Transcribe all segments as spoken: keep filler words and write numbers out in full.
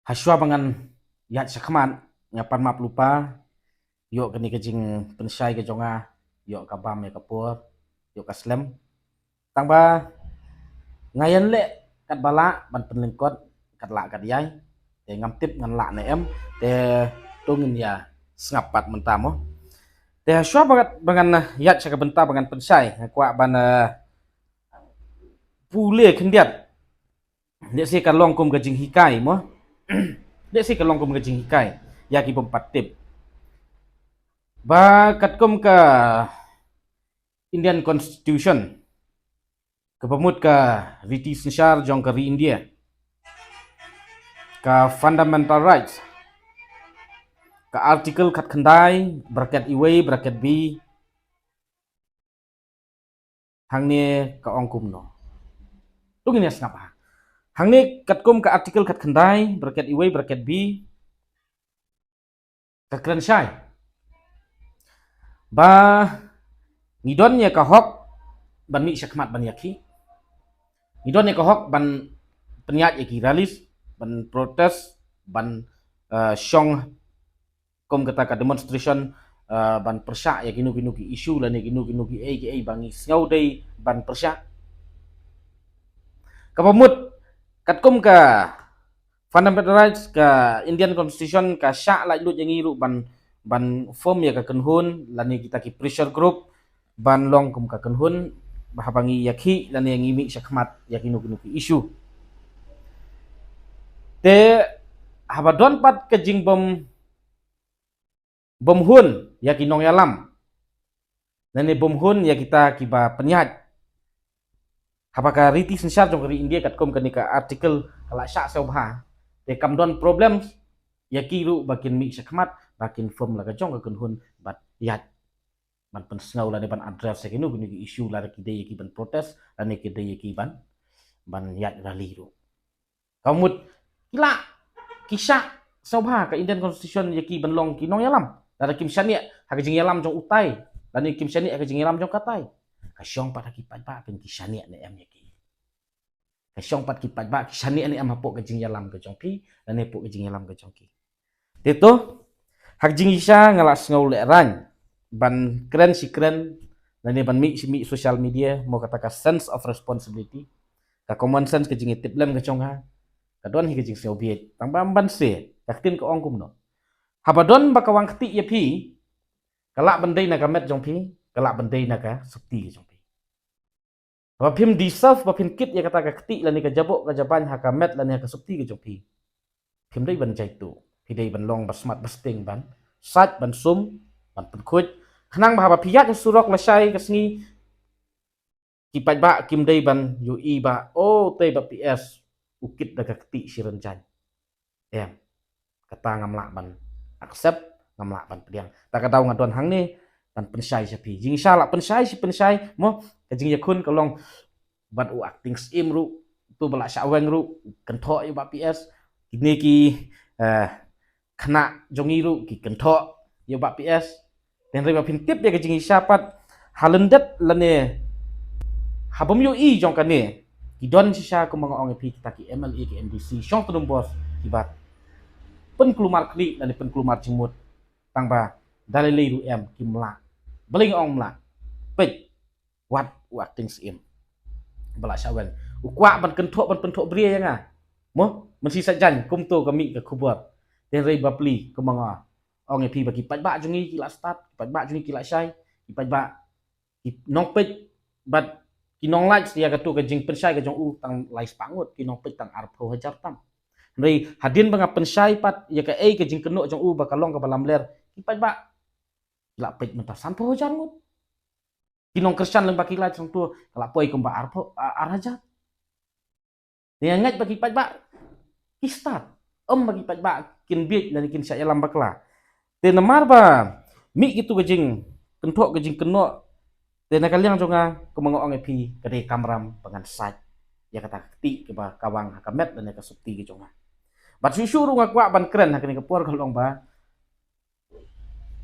Hashwa ba ngan ïaid shakhmat, nga pan map lypa ïoh kane ka jingpynshai ka jong nga, ïoh ka bam ïa ka por, ïoh ka slem. Tang ba nga ïaleh katba lah ban pynlyngkot, kat lah kat ïai. Te ngam tip ngan lah ne em, te to ngin ïa sngap pat mynta mo. Te hashwa ba ngan, ba ngan ïaid sha ka bynta ba ngan pynshai, nga kwah ban, eh, pule khyndiat. Lehse ka long kum ka jinghikai mo. Lehse ka long kum ka jinghikai ïa ki bym pat tip. Ba katkum ka Indian Constitution, kaba mut ka riti synshar jong ka ri India, ka fundamental rights, ka article khatkhyndai bracket iwei bracket B, hangne ka ong kumno. To ngin ïa sngap ha. Hangne katkum ka article khatkhyndai bracket iwei bracket B, ka kren shai ba ngi don ïa ka hok ban mih shakhmat ban ïakhih. Ngi don ïa ka hok ban pynïaid ïa ki rallies, ban protest, ban, eh, shong kum kata ka demonstration, eh, ban pyrshah ïa kino kino ki issue lane kino kino ki ei ki ei ba ngi sngew dei ban pyrshah. Kaba mut katkum ka fundamental rights, ka Indian Constitution ka shah laitluid ïa ngi ruh ban, ban form ïa ka kynhun lane kita ki pressure group ban long kum ka kynhun ba haba ngi ïakhih lane ngi mih shakhmat ïa kino kino ki issue. Te haba don pat ka jingbym bym hun ïa ki nongïalam lane bym hun ïa kita kiba pynïaid, haba ka riti synshar jong ka ri India katkum kane ka article ka la shah sngewbha, te kam don problem ïa ki ruh ba kin mih shakhmat, ba kin form la ka jong ka kynhun bad ïaid ban pynsngew lane ban address ïa kino kino ki issue, lada ki dei ïa ki ban protest lane ki dei ïa ki ban, ban ïaid rally ruh. Ka mut ki lah, ki shah sngewbha ka Indian Constitution ïa ki ban long ki nongïalam. Lada kim shaniah ha ka jingïalam jong utai lane kim shaniah ha ka jingïalam jong katai, ka shong pat ha ki paidbah phin ki shaniah ne em ïa ki. Ka shong pat ki paidbah ki shaniah ne em hapoh ka jingïalam ka jong phi lane hapoh ka jingïalam ka jong ki. Te to, ha ka jingisha nga la sngew lehraiñ ban kren shi kren lane ban mih shi mih social media, mo, kata ka sense of responsibility, ka common sense, ka jingïatiplem ka jong nga, ka don hi ka jingsngewbieit. Tang ba ban se, ka ktien ka ong kumno. Haba don ba ka wang ktieh ïa phi, ka lah ban dei na ka met jong phi, ka lah ban dei na ka sopti ka jong phi. Ba phim deserve, ba phin kit ïa kata ka ktieh lane ka jaboh ka jabain ha ka met lane ha ka sopti ka jong phi, phim dei ban jaituh. Phi dei ban long ba smat ba sting, ban sait, ban sum, ban pynkhuid. Khnang ba haba phi ïaid ha surok lashai ka sngi, ki paidbah kim dei ban ïohi ba, oh, te Bah P S u kit da ka ktieh shi rynjang. Em, kata ngam lah ban accept, ngam lah ban pdiang. Ta ka daw nga don hangne ban pynshai sha phi. Jingshisha lah pynshai shi pynshai, mo, ka jingïakhun ka long bad u acting syiem ruh, to ba lah shah weng ruh, kynthoh ïa u Bah P S. Kine ki, eh, khynnah jong ngi ruh ki kynthoh ïa u Bah P S. Te hynrei ba phin tip ïa ka jingisha pat, ha lyndet lane ha bym ïohi jong kane, ki don shisha kumba nga ong ïa phi kita ki M L A, ki M D C, shong tnum bos, kiba pynkulmar khlieh lane pynkulmar jingmut. Tang ba da lei lei ruh em kim lah. Balei nga ong kim lah? Peit, wat u acting syiem ba lah shah weng, u kwah ban kynthoh, ban pynthoh bria ïa nga. Mo, mynshi sa jan kumto ka mih ka khubor. Te hynrei bapli kumba nga ong ïa phi ba ki paidbah jong ngi ki lah stad, ki paidbah jong ngi ki lah shai, ki paidbah, ki nongpeit bad ki nonglikes ïa kato ka jingpynshai ka jong u tang lai spah ngut, ki nongpeit tang arphew hajar tam. Hynrei hadien ba nga pynshai pat ïa kaei ka jingkynnoh jong u ba ka long kaba lamler, ki paidbah ki lah peit mynta sanphew hajar ngut. Ki nongkyrshan lyngba ki live sngewthuh ka lah poi kumba arphew, a-, ar hajar. Te nga ngeit ba ki paidbah ki stad, ym ba ki paidbah kin bieit lane kin shah ïalam bakla. Te namar ba mih kito ka jingkynthoh ka jingkynnoh, te na ka liang jong nga kumba nga ong ïa phi, ka dei kamram ba ngan sait ïa kata ka ktieh kaba ka wang ha ka met lane ka sopti ka jong nga. Bad shuh shuh ruh nga kwah ban kren ha kane ka por ka long ba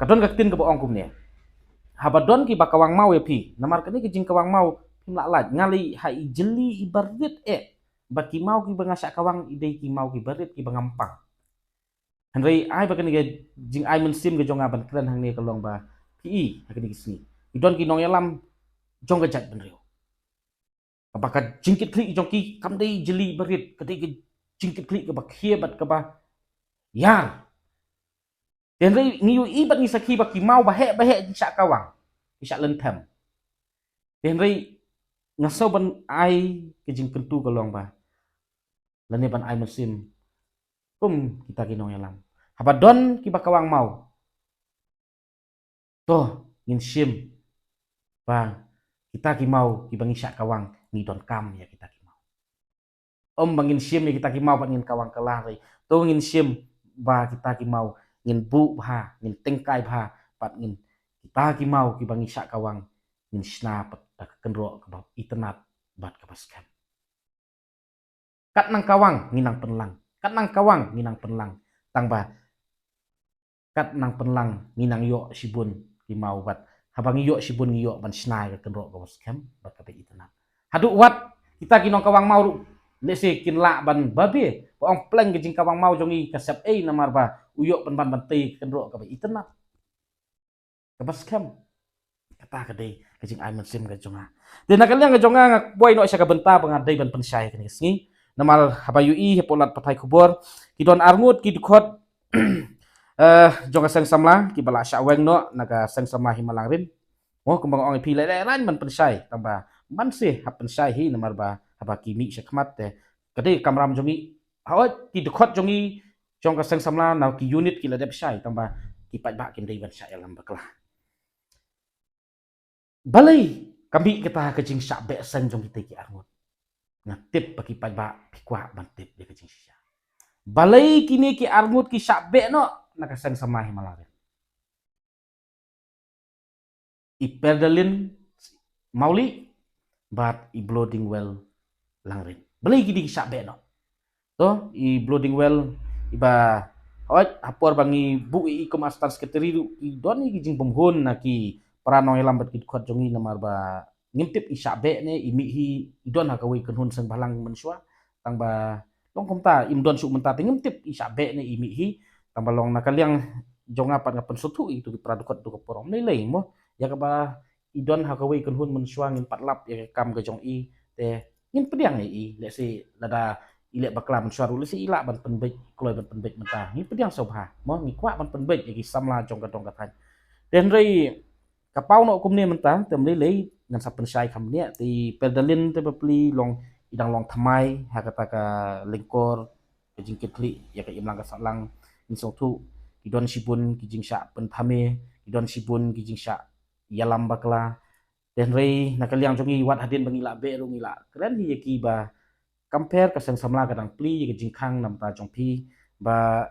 ka don ka ktien kaba ong kumne. Haba don kiba kawang maw ïa phi, namar kane ka jingkawang maw phim lah lait. Nga lei ha i jylli i barit eh ba ki maw kiba nga shah kawang i dei ki maw ki barit kiba ngam pang. Hynrei ai ba kane ka jingai mynsiem ka jong nga ban kren hangne ka long ba phi i ha kane ka sngi, i don ki nongïalam jong ka jaitbynriew, kaba ka jingkitkhlieh jong ki kam dei jylliew barit, ka dei ka jingkitkhlieh kaba khia bad kaba ïar. Te hynrei ngi ïohi bad ngi sakhi ba ki maw ba heh ba heh ki shah kawang, ki shah lynthem. Te hynrei nga sngew ban ai ka jingkyntu ka long ba, lane ban ai mynsiem kum kita ki nongïalam, haba don kiba kawang maw, to ngin shim ba kita ki maw kiba ngi shah kawang, ngi donkam ïa kita ki maw. Ym ba ngin shim ïa kita ki maw bad ngin kawang kylla, hynrei to ngin shim ba kita ki maw ngin buh bha, ngin tyngkai bha, bad ngin, kita ki maw kiba ngi shah kawang ngin shna pat da ka kynroh kaba itynnad bad kaba skhem. Kat nang kawang ngi nang pynlang, kat nang kawang ngi nang pynlang, tang ba kat nang pynlang ngi nang ïoh shibun ki maw, bad haba ngi ïoh shibun ngi ïoh ban shna ïa ka kynroh kaba skhem bad kaba itynnad. Haduh wat kita ki nongkawang maw ruh lehse kin lah ban babe, ba ong pleng ka jingkawang maw jong ngi ka sep ei, namar ba u ïoh pynban ban tei ka kynroh kaba itynnad, kaba skhem. Kata ka dei ka jingai mynsiem ka jong nga. Te na ka liang ka jong nga, nga poi noh sha ka bynta ba nga dei ban pynshai kane ka sngi. Namar haba ïohi hapoh lad pathai khubor, ki don arngut ki dkhot eh jong ka seng samla kiba la shah weng noh na ka seng samla Hima Langrin. Mo, kumba nga ong ïa phi, leh leh rang ban pynshai, tang ba man se hap pynshai hi, namar ba haba ki mih sha khmat te ka dei kamram jong ngi. Hooid, ki dkhot jong ngi jong ka seng samla na ki unit ki la dep shai, tang ba ki paidbah kim dei ban shah ïalam bakla. Balei ka mih kata ka jingshah beh seng jong kita ki arngut? Nga tip ba ki paidbah phi kwah ban tip ïa ka jingshisha. Balei kine ki arngut ki shah beh noh na ka seng samla Hima Langrin? I Perdalin Mawlieh bad i Blodingwell Langrin. Balei kine ki shah beh noh? To, i Blodingwell, iba, hooid, ha por ba ngi buh ïa i kum Assistant Secretary ruh, i don ïa ki jingbymhun na ki para nongïalam bad ki dkhot jong ngi, namar ba ngim tip i shah beh ne i mih hi, i don ha kawei kynhun seng bhalang mynshuwa. Tang ba long kumta, im don shuh mynta te ngim tip i shah beh ne i mih hi. Tang ba long na ka liang jong nga pat nga pynsngewthuh ïa kito ki para dkhot, to ka por ym lei lei mo, ïa kaba i don ha kawei kynhun mynshuwa, ngin pat lap ïa ka kam ka jong i, te ngin pdiang ïa i. Lehse lada i leh bakla mynshuwa ruh, lehse i lah ban pynbeit, kloi ban pynbeit mynta, ngin pdiang sngewbha mo, ngi kwah ban pynbeit ïa ki samla jong ka dong ka thaiñ. Te hynrei ka paw noh kumne mynta, te ym lei lei ngan sa pynshai kham bniah. Te i Perdalin te bapli long, i dang long thymmai ha kata ka lyngkor ka jingkitkhlieh ïa ka imlang ka sahlang. Ngi sngewthuh ki don shibun ki jingshah pynthame, ki don shibun ki jingshah ïalam bakla. Te hynrei na ka liang jong ngi, wat hadien ba ngi la beh ruh, ngi la kren hi ïa ki ba compare ka seng samla ka dang plie ïa ka jingkhang na bynta jong phi, ba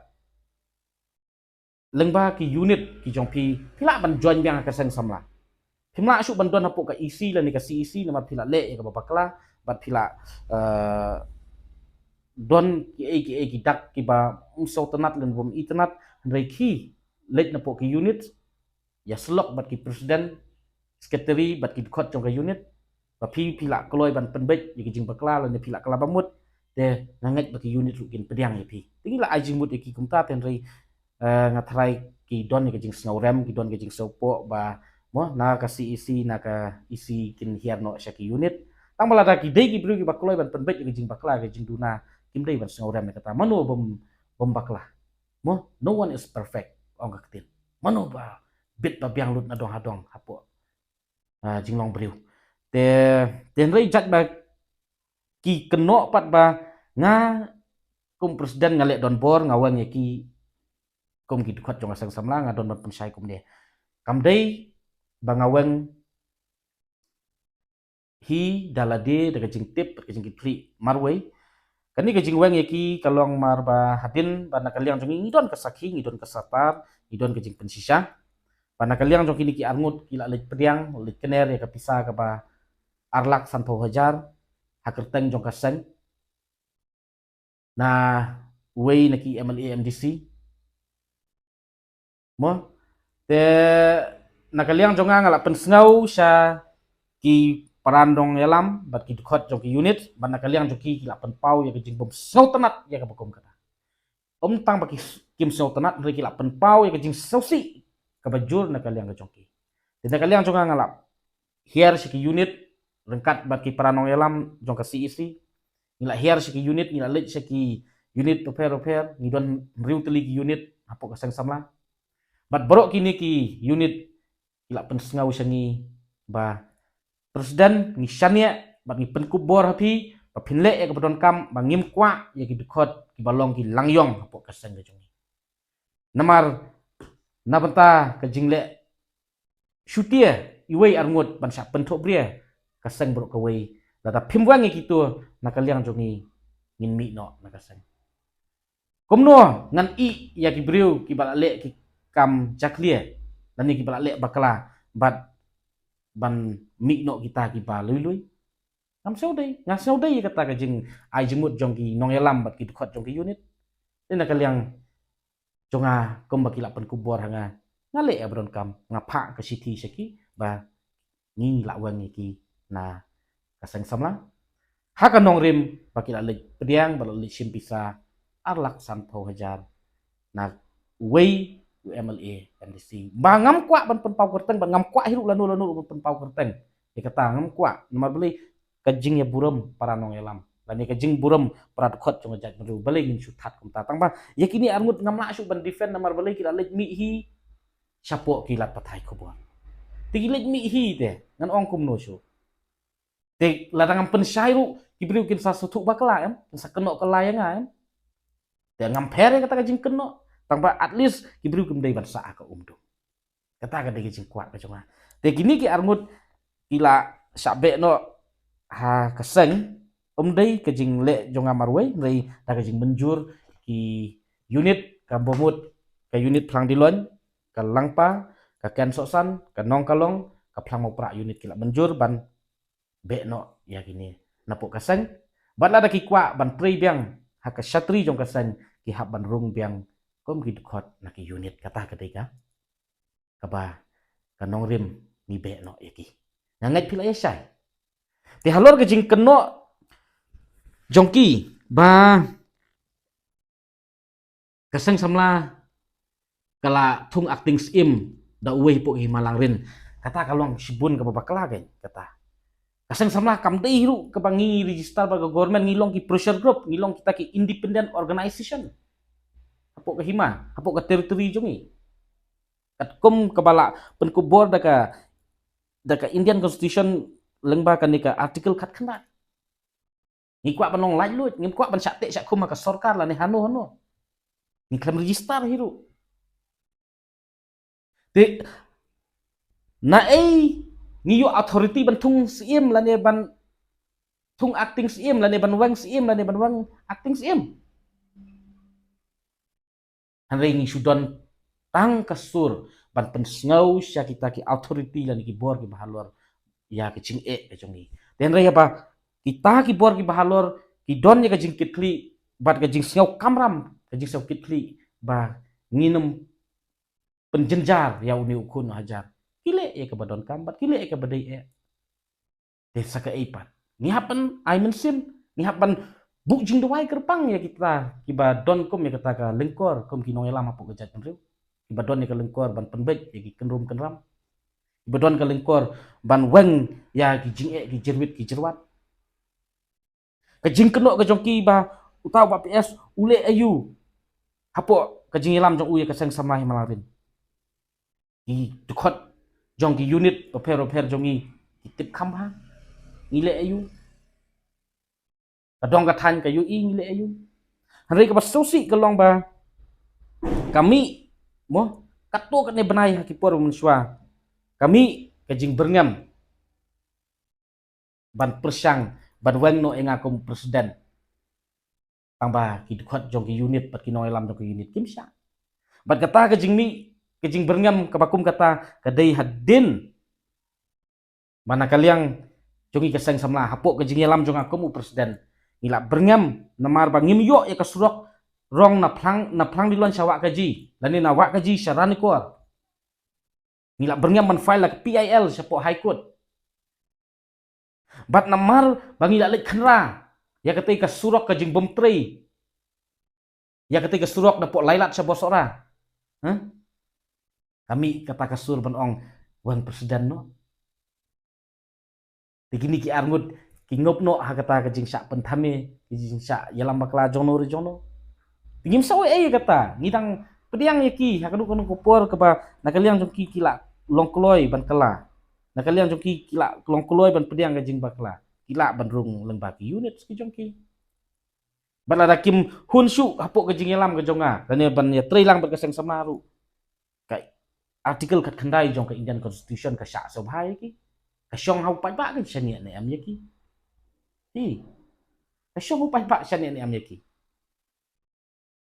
lyngba ki unit ki jong phi, phi lah ban join biang ha ka seng samla. Phim lah shuh ban don hapoh ka E C lane ka C E C, namar phi la leh ïa kaba bakla, bad phi la, eh, don kiei kiei ki dak kiba ym sngewtynnad lane bym itynnad. Hynrei ki leit napoh ki unit, ïasyllok bad ki president, secretary bad ki dkhot jong ka unit, ba phi, phi la kloi ban pynbeit ïa ki jingbakla lane phi la kylla bamut, te nga ngeit ba ki unit ruh kin pdiang ïa phi. Te ngi la ai jingmut ïa ki kumta, te hynrei, eh, nga tharai ki don ïa ka jingsngewrem, ki don ka jingsngewpoh ba mo, na ka C E C, na ka E C kin hiar noh sha ki unit. Tang ba lada ki dei ki briew kiba kloi ban pynbeit ïa ka jingbakla, ka jingduna, kim dei ban sngewrem ïa kata. Mano bym, bym bakla? Mo, no one is perfect, ong ka ktien. Mano ba bit ba biang lut na dong ha dong hapoh, ah, jinglong briew. Te, te hynrei jait ba ki kynnoh pat ba nga kum president nga leh donbor, nga weng ïa ki kum ki dkhot jong ka seng samla, nga don ban pynshai kumne. Kam dei ba nga weng hi da lade da ka jingtip, ka jingkitkhlieh marwei. Kane ka jingweng ïa ki ka long mar ba hadien ba na ka liang jong ngi ngi don ka sakhi, ngi don ka satar, ngi don ka jingpynshisha. Ba na ka liang jong kine ki arngut ki la leit pdiang, leit kner ïa ka pisa kaba ar lak sanphew hajar ha kyrteng jong ka seng na uwei na ki M L A M D C. Mo, te na ka liang jong nga nga la pynsngew sha ki para nongïalam bad ki dkhot jong ki unit, bad na ka liang jong ki ki la pynpaw ïa ka jingbym sngewtynnad ïa kaba kum kata. ym tang ba ki s-, kim sngewtynnat, hynrei ki la pynpaw ïa ka jingsngewsih kaba jur na ka liang ka jong ki. Te na ka liang jong nga, nga la hiar sha ki unit ryngkat bad ki para nongïalam jong ka C E C. Ngi la hiar sha ki unit, ngi la leit sha ki unit bapher bapher, ngi don hynriew tylli ki unit hapoh ka seng samla. Bad baroh kine ki unit ki la pynsngew sha ngi ba, President, ngi shaniah bad ngi pynkup bor ha phi ba phin leh ïa kaba donkam, ba ngim kwah ïa ki dkhot kiba long ki langïong hapoh ka seng ka jong ngi. Namar na bynta ka jingleh shutia iwei arngut ban shah pynthohbria ka seng baroh kawei, lada phim weng ïa kito na ka liang jong ngi, ngin mih noh na ka seng. Kumno ngan ïeh ïa ki briew kiba la leh ki kam jakhlia lane kiba la leh bakla bad ban mih noh kita kiba lui lui? Ngam sngewdei, ngam sngewdei ïa kata ka jingai jingmut jong ki nongïalam bad ki dkhot jong ki unit. Te na ka liang jong nga, kumba ki la pynkup bor ha nga, nga leh ïa ba donkam, nga phah ka shithi sha ki ba ngi la weng ïa ki na ka seng samla ha ka nongrim ba ki la leit pdiang, ba la leit shim pisa ar lak sanphew hajar na uwei u M L A M D C. Ba ngam kwah ban pynpaw kyrteng, ba ngam kwah hi ruh lano lano ban pynpaw kyrteng. Ïa kata ngam kwah, namar balei? Ka jingïaburom para nongïalam lane ka jingburom para dkhot jong ka jaitbynriew, balei ngin shu that kumta? Tang ba ïa kine arngut ngam lah shuh ban defend, namar balei? Ki la leit mih hi shapoh ki lad pathai khubor. Te ki leit mih hi te ngan ong kumno shuh? Te lada ngam pynshai ruh ki briew kin sa sngewthuh bakla, em, kin sa kynnoh kylla ïa nga, em. Te ngam pher ïa kata ka jingkynnoh, tang ba at least ki briew kim dei ban sah ha ka umdum. Kata ka dei ka jingkwah ka jong nga. Te kine ki arngut ki la shah beh noh ha ka seng, ym dei ka jingleh jong nga marwei, hynrei da ka jingmynjur ki unit, kaba mut ka unit Phlang Diloin, ka Langpa, ka Ken Sohsan, ka Nongkalong, ka Phlang Mawprah unit, ki la mynjur ban beh noh ïa kine napoh ka seng. Bad lada ki kwah ban trei biang ha ka shatri jong ka seng, ki hap ban rung biang kum ki dkhot na ki unit. Kata ka dei ka kaba ka nongrim ngi beh noh ïa ki. Nga ngeit phi la ïa shai. Te halor ka jingkynnoh jong ki ba ka seng samla ka la thung acting syiem da uwei hapoh ka hima Langrin, kata ka long shibun kaba bakla kein kata. Ka seng samla kam dei ruh kaba ngi register bad ka government, ngi long ki pressure group, ngi long kita ki independent organization hapoh ka hima, hapoh ka territory jong ngi. Katkum kaba la pynkup bor da ka, da ka Indian Constitution lyngba kane ka article khatkhyndai. Ngi kwah ban long laitluid, ngim kwah ban shah teh shah khum ha ka sorkar lane hano hano. Ngi khlem register hi ruh. Te naei ngi ïoh authority ban thung syiem lane ban thung acting syiem lane ban weng syiem lane ban weng acting syiem? Hynrei ngi shu don tang ka sur ban pynsngew sha kita ki authority lane ki bor kiba halor ïa ka jingeh ka jong ngi. Te hynrei haba kita ki bor kiba halor ki don ïa ka jingkitkhlieh bad ka jingsngew kamram, ka jingsngew kitkhlieh ba ngin ym pynjynjar ïa une u khun u hajar, ki leh ïa kaba donkam bad ki leh ïa kaba dei eh. Te sa kaei pat? Ngi hap ban ai mynsiem, ngi hap ban buh jingduwai kyrpang ïa kita kiba don kum ïa kata ka lyngkor kum ki nongïalam hapoh ka jaitbynriew, kiba don ïa ka lyngkor ban pynbeit ïa ki kynrum kynram, kiba don ka lyngkor ban weng ïa ki jingeh ki jyrwit ki jyrwat. Ka jingkynnoh ka jong ki ba uta u Bah P S u leh aïu hapoh ka jingïalam jong u ïa ka seng samla Hima Langrin. Ki dkhot jong ki unit bapher bapher jong ngi ki tip kham bha. Ngi leh aïu? Ka dong ka thaiñ ka ïohi ngi leh aïu? Hynrei kaba sngewsih ka long ba ka mih, mo, katto katne bnai ha ki por mynshuwa ka mih ka jingbyrngem ban pyrshang ban weng noh ïa nga kum president. Tang ba ki dkhot jong ki unit bad ki nongïalam jong ki unit kim shah. Bad kata ka jingmih ka jingbyrngem kaba kum kata ka dei hadien ba na ka liang jong ngi ka seng samla hapoh ka jingïalam jong nga kum u president, ngi la byrngem namar ba ngim ïoh ïa ka surok rong na Phlang, na Phlang Diloin sha Wahkaji lane na Wahkaji sha Ranikor. Ngi la byrngem ban file la ka P I L shapoh High Court. Bad namar ba ngi la leit khynra ïa katei ka surok ka jingbymtrei Ïa kata ka surok na pok Lailat sha Bosora. Huh? Kami kata ka sur ban ong wan president no. Te kini ki arngut ki ngop noh ha kata ka jingshah pynthame, ki jingshah ïalam bakla jongno re jongno. Te ngim sa oi ei kata, ngi dang pdiang ïa ki ha kano kano ka por kaba na ka liang jong ki ki la long kloi ban kylla. Na ka liang jong ki ki la long kloi ban pdiang ka jingbakla. Ki la ban rung lyngba ki unit ki jong ki. Bad lada kim hun shuh hapoh ka jingïalam ka jong nga, lane ban ïatrei lang bad ka seng samla ruh, ka article khatkhyndai jong ka Indian Constitution ka shah sngewbha ïa ki. Ka shong ha u paidbah kan shaniah ne em ïa ki. Hi. Ka shong ha u paidbah shaniah ne em ïa ki.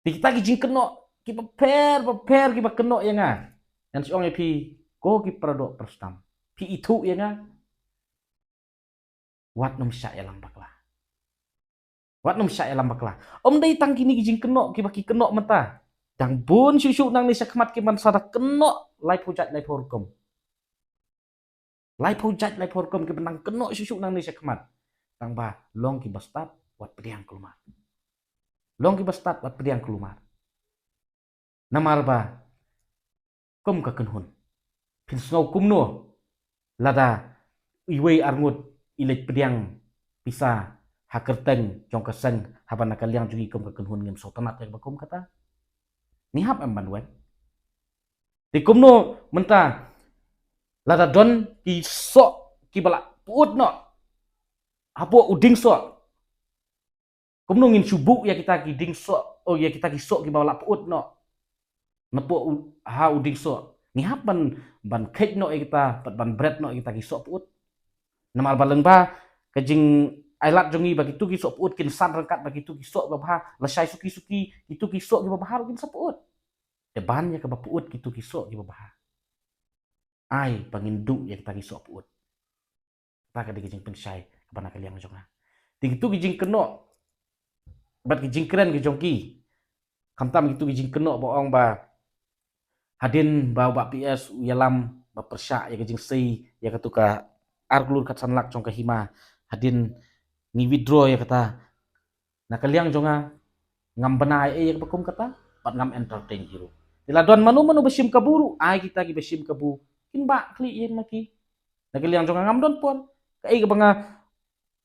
Te kita ki jingkynnoh kiba pher ba pher kiba kynnoh ïa nga, ngan shu ong ïa phi, ko ki paradoh parasnam, phi ithuh ïa nga. Wat nym shah ïalam bakla. Wat nym shah ïalam bakla. Ym dei tang kine ki jingkynnoh kiba ki kynnoh mynta. Dang bun shuh shuh nangne shakhmat kiban sa da kynnoh laiphew jait laiphew rukom. Laiphew jait laiphew rukom kiban dang kynnoh shuh shuh nangne shakhmat. Tang ba long kiba stad wat pdiang kulmar. Long kiba stad wat pdiang kulmar. Namar ba kum ka kynhun, phin sngew kumno lada iwei arngut i leit pdiang pisa ha kyrteng jong ka seng, haba na ka liang jong i kum ka kynhun ngim sngewtynnat ïa kaba kum kata? Ngi hap em ban weng? Te kumno mynta lada don ki soh kiba la pyut noh hapoh u dieng soh? Kumno ngin shu buh ïa kita ki dieng soh, oh, ïa kita ki soh kiba la pyut noh napoh u, ha u dieng soh? Ngi hap ban, ban kheit noh ïa kita, bad ban bret noh ïa kita ki soh pyut. Namar ba lyngba ka jingailad jong ngi ba kitu ki soh pyut kin san ryngkat bad kitu ki soh babha, lashai suki suki kitu ki soh kiba bha ruh kin sa pyut. Te ban ïa kaba pyut kitu ki soh kiba bha, ai ba ngin duh ïa kita ki soh pyut. Kata ka dei ka jingpynshai kaba na ka liang jong nga. Te kitu ki jingkynnoh bad ki jingkren ki jong ki, khamtam kitu ki jingkynnoh ba ong ba hadien ba u Bah P S u ïalam ba pyrshah ïa ka jingsei ïa katu ka ar klur khatsan lak jong ka hima, hadien ngi withdraw ïa kata. Na ka liang jong nga, ngam bna ei ei kaba kum kata, bad ngam entertain hi ruh. Te la don mano mano ba shim kabu ruh, ai kita kiba shim kabu kin bah khlieh ïa ma ki. Na ka liang jong nga ngam don por. Kaei kaba nga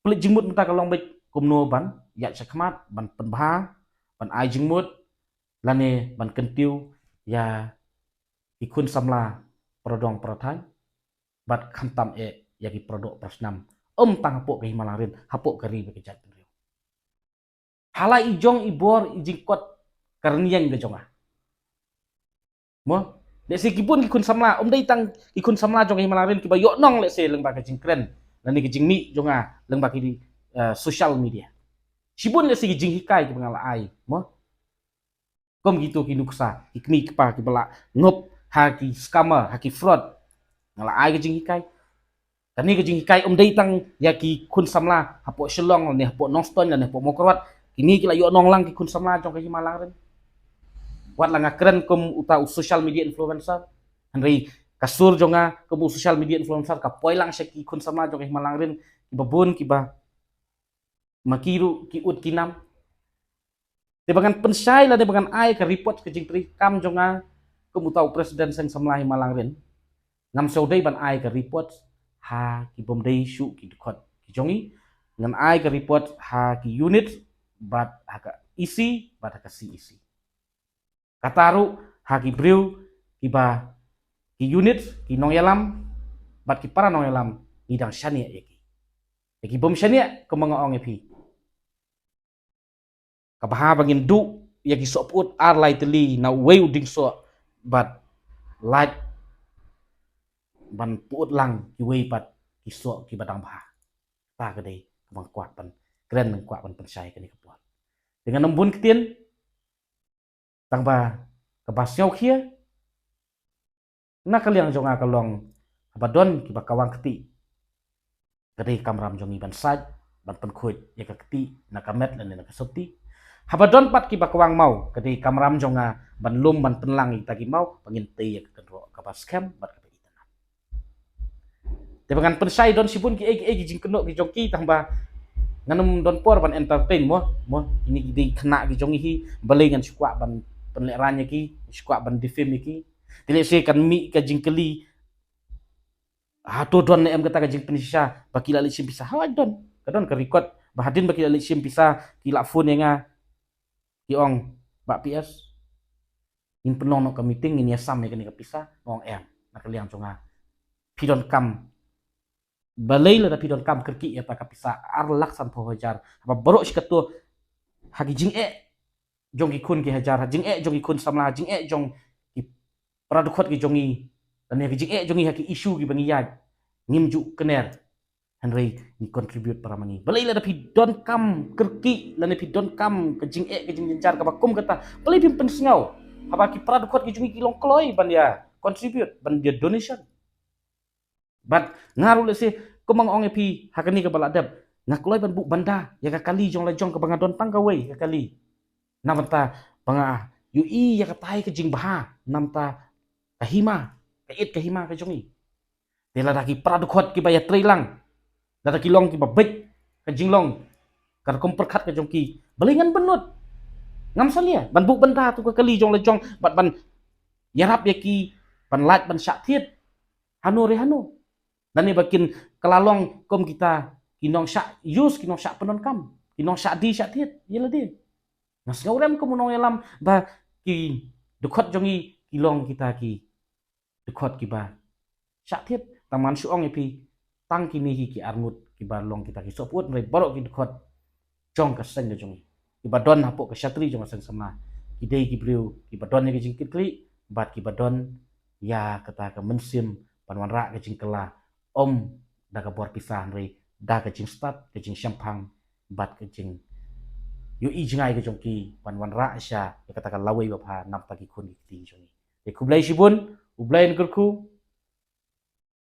pynleit jingmut mynta ka long beit kumno ban ïaid shakhmat, ban pynbha, ban ai jingmut, lane ban kyntiew ïa ki khun samla paradong parathaiñ, bad khamtam eh ïa ki paradoh parasnam. Ym tang hapoh ka Hima Langrin, hapoh ka ri bad ka jaitbynriew. Ha la i jong i bor i jingkot ka rynïeng ka jong nga. Mo, lehse ki bun ki khun samla, ym dei tang ki khun samla jong ka Hima Langrin kiba ïoh nong lehse lyngba ka jingkren lane ka jingmih jong nga lyngba ki, eh, social media. Shibun lehse ki jinghikai kiba nga la ai, mo. Kum kitu ki nuksa, ki kmie ki kpa kiba la ngop ha ki scammer, ha ki fraud, nga la ai ka jinghikai. Kane ka jinghikai ym dei tang ïa ki khun samla hapoh Shillong, lane hapoh Nongstoiñ, lane hapoh Mawkyrwat. Kine ki la ïoh nong lang ki khun samla jong ka Hima Langrin. Wat la nga kren kum uta u social media influencer, hynrei ka sur jong nga kum u social media influencer ka poi lang sha ki khun samla jong ka Hima Langrin kiba bun kiba ma ki ruh ki ud ki nam. Te ba ngan pynshai lane ba ngan ai ka report ka jingtrei kam jong nga kum uta u president Seng Samla Hima Langrin, ngam sngewdei ban ai ka report ha ki bym dei shuh ki dkhot ki jong ngi. Ngan ai ka report ha ki unit, bad ha ka E C, bad ha ka C E C. Kata ruh ha ki briew kiba, ki unit, ki nongïalam bad ki para nongïalam, ngi dang shaniah ïa ki. Ïa ki bym shaniah, kumba nga ong ïa phi, ka bha ba ngin duh ïa ki soh pyut ar lai tylli na uwei u dieng soh, bad lait ban pyut lang kiwei pat ki soh kiba dang bha. Kata ka dei kaba nga kwah ban kren, nga kwah ban pynshai kane ka por. Te ngan ym bun ktien, tang ba kaba sngew khia na ka liang jong nga ka long, haba don kiba kawang kti, ka dei kamram jong ngi ban sait, ban pynkhuid ïa ka kti na ka met lane na ka sopti. Haba don pat kiba kawang maw, ka dei kamram jong nga ban lum, ban pynlang ïa kita ki maw ba ngin tei ïa ka kynroh kaba skhem bad kaba itynnad. Te ba ngan pynshai, don shibun kiei kiei ki jingkynnoh ki jong ki, tang ba Ngan ym don por ban entertain mo, mo. Ini ki dei khynnah ki jong ngi hi, balei ngan shu kwah ban pynlehraiñ ïa ki, shu kwah ban defame ïa ki. Te lehse kan mih ka jingkylli, hato don ne em kata ka jingpynshisha ba ki la leit shim pisa? Hooid don. Ka don ka record ba hadien ba ki la leit shim pisa ki la phone ïa nga, ki ong, "Bah P S, ngin pynlong noh ka meeting, ngin ïasam ïa kane ka pisa." Nga ong, "Em, na ka liang jong nga, phi donkam, balei lada phi donkam kyrkieh ïa kata ka pisa ar lak sanphew hajar, haba baroh shi kato ha ki jingeh jong ki khun ki hajar, ha jingeh jong ki khun samla, ha jingeh jong ki para dkhot ki jong ngi, lane ha ki jingeh jong ngi ha ki issue kiba ngi ïaid, ngim ju kner, hynrei ngi contribute para ma ngi. Balei lada phi donkam kyrkieh lane phi donkam ka jingeh ka jingjynjar kaba kum kata, balei phim pynsngew haba ki para dkhot ki jong ngi ki long kloi ban ïa contribute, ban ïa donation?" Bad nga ruh lehse, kumba nga ong ïa phi ha kane kaba la dep, nga kloi ban buh banda ïa ka kali jong la jong kaba nga don tang kawei ka kali, namar ba nga ïohi ïa katai ka jingbha namar ka hima, ka it ka hima ka jong ngi. Te lada ki para dkhot kiba ïatrei lang, lada ki long kiba beit ka jinglong, ka rukom pyrkhat ka jong ki, balei ngan bynnud? Ngam salia ban buh banda tu ka kali jong la jong bad ban ïarap ïa ki ban lait ban shah thied hano re hano. Lane ba kin kylla long kum kita ki nongshah use, ki nongshah pyndonkam, ki nongshah die shah thied ïa lade. Nga sngew rem kum u nongïalam ba ki dkhot jong ngi ki long kita ki dkhot kiba shah thied. Tang ngan shu ong ïa phi, tang kine hi ki arngut kiba long kita ki sohpyut, hynrei baroh ki dkhot jong ka seng ka jong ngi, kiba don hapoh ka shatri jong ka seng samla, ki dei ki briew kiba don ïa ka jingkitkhlieh bad kiba don ïa kata ka mynsiem ban wanrah ka jingkylla, ym da ka bor pisa hynrei da ka jingstad, ka jingshemphang bad ka jingïohi jngai ka jong ki ban wanrah sha ïa kata ka lawei babha namar ki khun ki kti jong ngi. Te khublei shibun, U Blei un kyrkhu.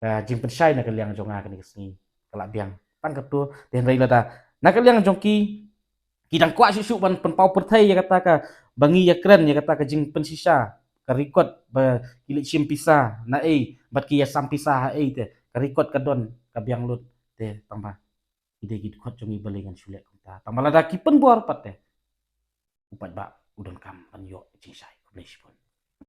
Ka jingpynshai na ka liang jong nga kane ka sngi ka la biang tang katto. Te hynrei lada na ka liang jong ki, ki dang kwah shuh shuh ban pynpaw pyrthei ïa kata kaba ngi ïakren, ïa kata ka jingpynshisha, ka record ba ki leit shim pisa na ei bad ki ïasam pisa ha ei, te ka record ka don, ka biang lut. Te tang ba ki dei ki dkhot jong ngi, balei ngan shu leh kumta? Tang ba lada ki pynbor pat, te u paidbah u donkam ban ïoh jingshai. Khublei shibun.